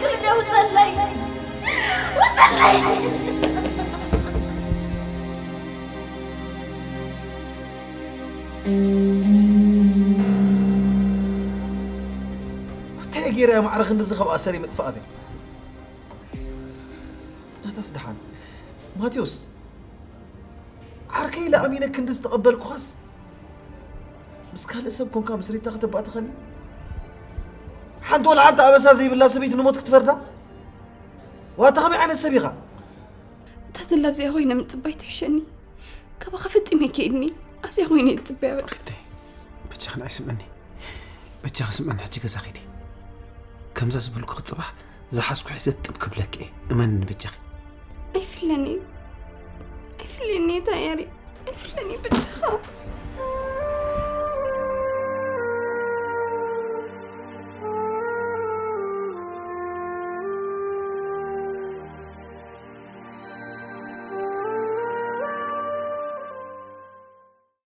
ክብደ ውሰለይ፣ ውሰለይ። እንታይ ገይረ እያ ማዕረ ክንድዚ ካብ ኣሰር ምጥፋእ ኣብያ? ናታስ ደሓን ማቴዎስ፣ ዓርከይ ኢለ ኣሚነ ክንዲ ዝተቐበልኩኻስ፣ ምስ ካልእ ሰብ ኮንካ ምስ ሪታ ከተባእትኸኒ? ሓንቲ ወላ ሓንቲ ኣበሳ ዘይብላ ሰበይቲ ንሞት ክትፈርዳ? ዋታ ከመይ ዓይነት ሰብ ኢኻ? እታ ዘላ ኣብዚኣ ኮይነ ምጽባይ ትሕሸኒ። ካባኻ ፈጺመ ከይድኒ ኣብዚኣ ኮይነ ይጽበያ በቃ። ሪተይ፣ በጃኺ ንዓይ ስምዕኒ። በጃኺ ስምዕኒ፣ ሕጂ ገዛ ኺዲ። ከምዛ ዝበልኩኺ ጽባሕ ዝሓዝኩ ሒዘ ጥብ ክብለኪ እየ። እመንኒ በጃኺ። ኣይፍለኒ፣ ኣይፍለኒ እታ ያሪ፣ ኣይፍለኒ በጃኻ።